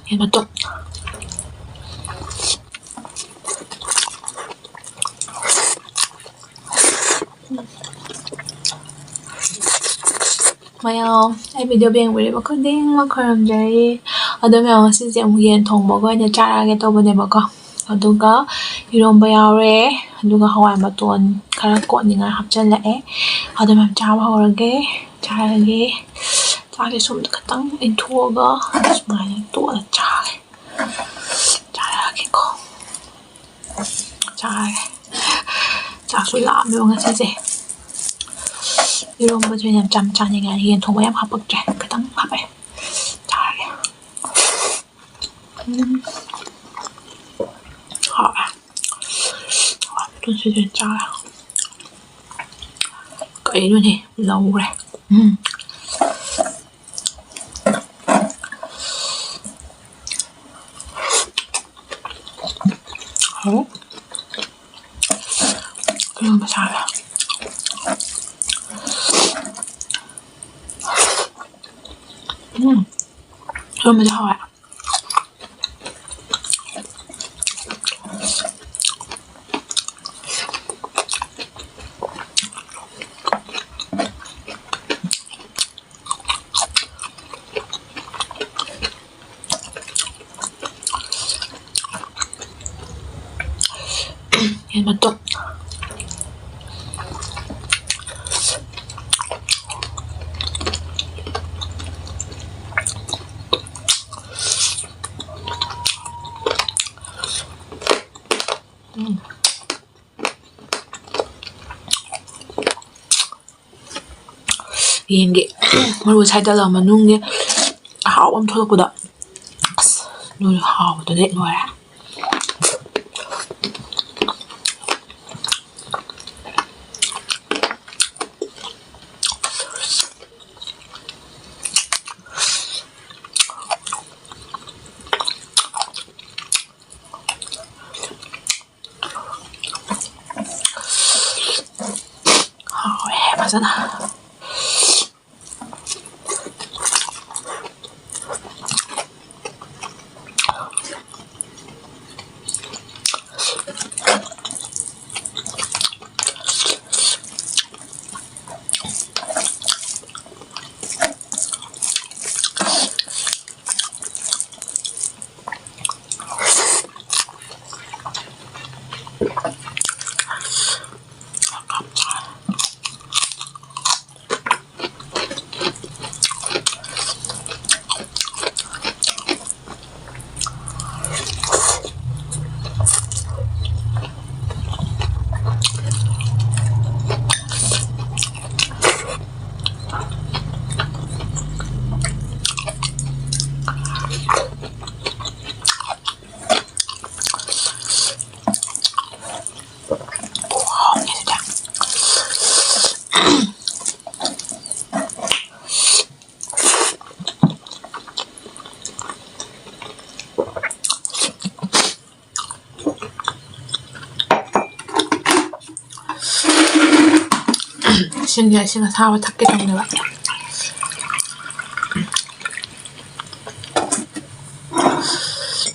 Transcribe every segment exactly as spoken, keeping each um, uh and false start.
ꯌꯦꯟ ꯃꯇꯨꯝ꯫ ꯃꯌꯥꯝ, ꯑꯩ video ꯌꯦꯡꯕꯤꯔꯤꯕ ꯈꯨꯗꯤꯡꯃꯛ ꯈꯨꯔꯨꯝꯖꯔꯤ꯫ ꯑꯗꯣ ꯃꯌꯥꯝ, ꯉꯁꯤꯁꯦ ꯑꯃꯨꯛ ꯌꯦꯟ ꯊꯣꯡꯕꯒ ꯑꯣꯏꯅ ꯆꯥꯔꯒꯦ ꯇꯧꯕꯅꯦꯕꯀꯣ꯫ ꯑꯗꯨꯒ ꯏꯔꯣꯝꯕ ꯌꯥꯎꯔꯦ, ꯑꯗꯨꯒ ꯍꯋꯥꯏ ꯃꯇꯣꯟ ꯈꯔ ꯀꯣꯠꯅꯤꯡꯉꯥꯏ ꯍꯥꯞꯆꯜꯂꯛꯑꯦ꯫ ꯑꯗꯣ ꯃꯌꯥꯝ, ꯆꯥꯕ ꯍꯧꯔꯒꯦ, ꯆꯥꯔꯒꯦ꯫ ꯆꯥꯛꯁꯦ ꯁꯨꯝ ꯈꯇꯪ ꯏꯟꯊꯣꯛꯑꯒ ꯁꯨꯃꯥꯏꯅ ꯇꯣꯠꯂ ꯆꯥꯒꯦ꯫ ꯆꯥꯔꯛꯑꯒꯦꯀꯣ꯫ ꯆꯥꯔꯦ꯫ ꯆꯥꯛꯁꯨ ꯂꯥꯝꯃꯦꯕ ꯉꯁꯤꯁꯦ꯫ ꯏꯔꯣꯝꯕꯁꯨ ꯌꯥꯝ ꯆꯝ ꯆꯥꯅꯤꯡꯉꯦ꯫ ꯌꯦꯟ ꯊꯣꯡꯕ ꯌꯥꯝ ꯍꯥꯞꯄꯛꯇ꯭ꯔꯦ꯫ ꯈꯤꯇꯪ ꯍꯥꯞꯄꯛꯑꯦ꯫ ꯆꯥꯔꯒꯦ꯫ ꯎꯝ꯫ ꯍꯥꯎꯋꯦ꯫ ꯍꯥꯎꯋꯦ꯫ ꯄꯨꯟꯁꯤꯁꯦ ꯆꯥꯔꯦ꯫ ꯀꯩꯅꯣꯅꯦ? ꯂꯧꯔꯦ꯫ ꯎꯝ꯫ ꯍꯥꯎ꯫ ꯏꯔꯣꯝꯕ ꯆꯥꯔꯦ꯫ ꯎꯝ꯫ ꯏꯔꯣꯝꯕꯁꯦ ꯍꯥꯎꯋꯦ꯫ ꯌꯦꯟ ꯃꯇꯨꯝ꯫ ꯎꯝ꯫ ꯌꯦꯟꯒꯤ ꯃꯔꯨ ꯁꯥꯏꯗꯠꯂꯒ ꯃꯅꯨꯡꯒꯤ ꯑꯍꯥꯎꯕ ꯑꯃ ꯊꯣꯛꯂꯛꯄꯗꯣ꯫ ꯑꯁ, ꯅꯣꯏ ꯍꯥꯎꯕꯗꯨꯗꯤ ꯂꯣꯏꯔꯦ꯫ ꯍꯥꯎꯋꯦ ꯐꯖꯅ꯫ ꯏꯁꯤꯡꯁꯦ ꯏꯁꯤꯡ ꯑꯁꯥꯕ ꯊꯛꯀꯦ ꯇꯧꯅꯦꯕ꯫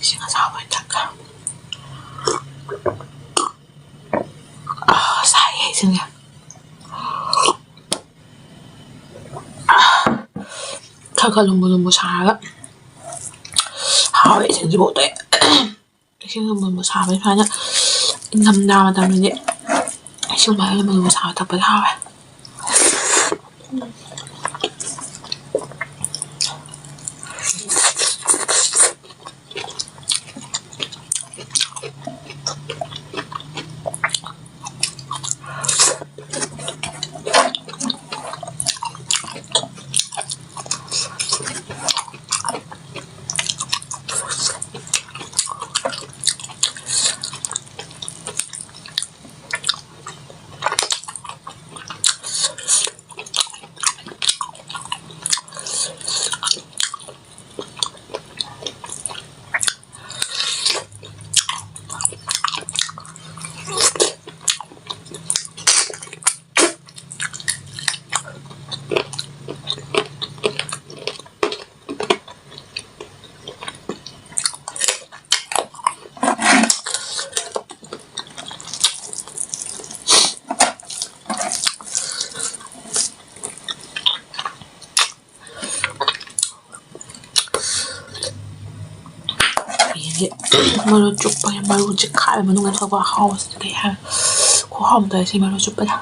ꯏꯁꯤꯡ ꯑꯁꯥꯕ ꯑꯣꯏꯅ ꯊꯛꯀꯦ꯫ ꯑꯥ, ꯁꯥꯏꯌꯦ ꯏꯁꯤꯡꯁꯦ꯫ ꯈꯔ ꯈꯔ ꯂꯨꯝꯕꯨ ꯂꯨꯝꯕꯨ ꯁꯥꯔꯒ ꯍꯥꯎꯋꯦ ꯏꯁꯤꯡꯁꯤꯐꯥꯎ ꯇꯣꯛꯑꯦ꯫ ꯏꯁꯤꯡ ꯂꯨꯝꯕꯨ ꯂꯨꯝꯕꯨ ꯁꯥꯕꯁꯦ ꯁꯨꯃꯥꯏꯅ ꯏꯪꯊꯝꯊꯥ ꯃꯇꯝꯗꯗꯤ ꯏꯁꯤꯡ ꯁꯨꯃꯥꯏꯅ ꯂꯨꯝꯕꯨ ꯂꯨꯝꯕꯨ ꯁꯥꯕ ꯊꯛꯄꯁꯦ ꯍꯥꯎꯋꯦ꯫ ꯃꯔꯨ ꯆꯨꯞꯄꯒꯤ ꯃꯔꯨ ꯆꯤꯛꯈꯥꯏꯕ ꯃꯅꯨꯡꯗ ꯊꯣꯛꯄ ꯍꯥꯎꯕꯁꯤꯗꯤ ꯀꯩ ꯍꯥꯏ, ꯈꯨꯍꯥꯎ ꯑꯃ ꯇꯧꯋꯦ ꯁꯤ ꯃꯔꯨ ꯆꯨꯞꯄꯗ꯫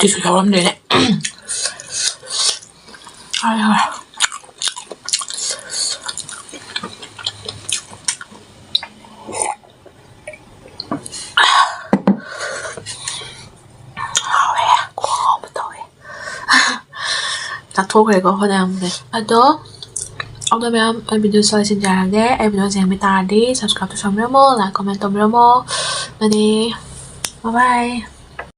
ꯁꯤꯁꯨ ꯌꯥꯎꯔꯝꯗꯣꯏꯅꯦ꯫ ꯍꯣꯏ, ꯍꯣꯏ꯫ ꯍꯥꯎꯋꯦ, ꯈꯨꯍꯥꯎ ꯑꯃ ꯇꯧꯋꯦ꯫ ꯆꯥꯊꯣꯛꯈ꯭ꯔꯦꯀꯣ ꯐꯅꯌꯥꯝꯗꯤ꯫ ꯑꯗꯣ, ꯑꯗꯣ ꯃꯌꯥꯝ, ꯑꯩ video ꯁꯤ ꯂꯣꯏꯁꯤꯟꯖꯔꯒꯦ꯫ ꯑꯩ video ꯁꯤ ꯌꯦꯡꯕ ꯇꯥꯔꯗꯤ subscribe ꯇꯧꯁꯟꯕꯤꯔꯝꯃꯣ, like, comment ꯇꯧꯕꯤꯔꯝꯃꯣ꯫ ꯑꯗꯨꯗꯤ, bye bye꯫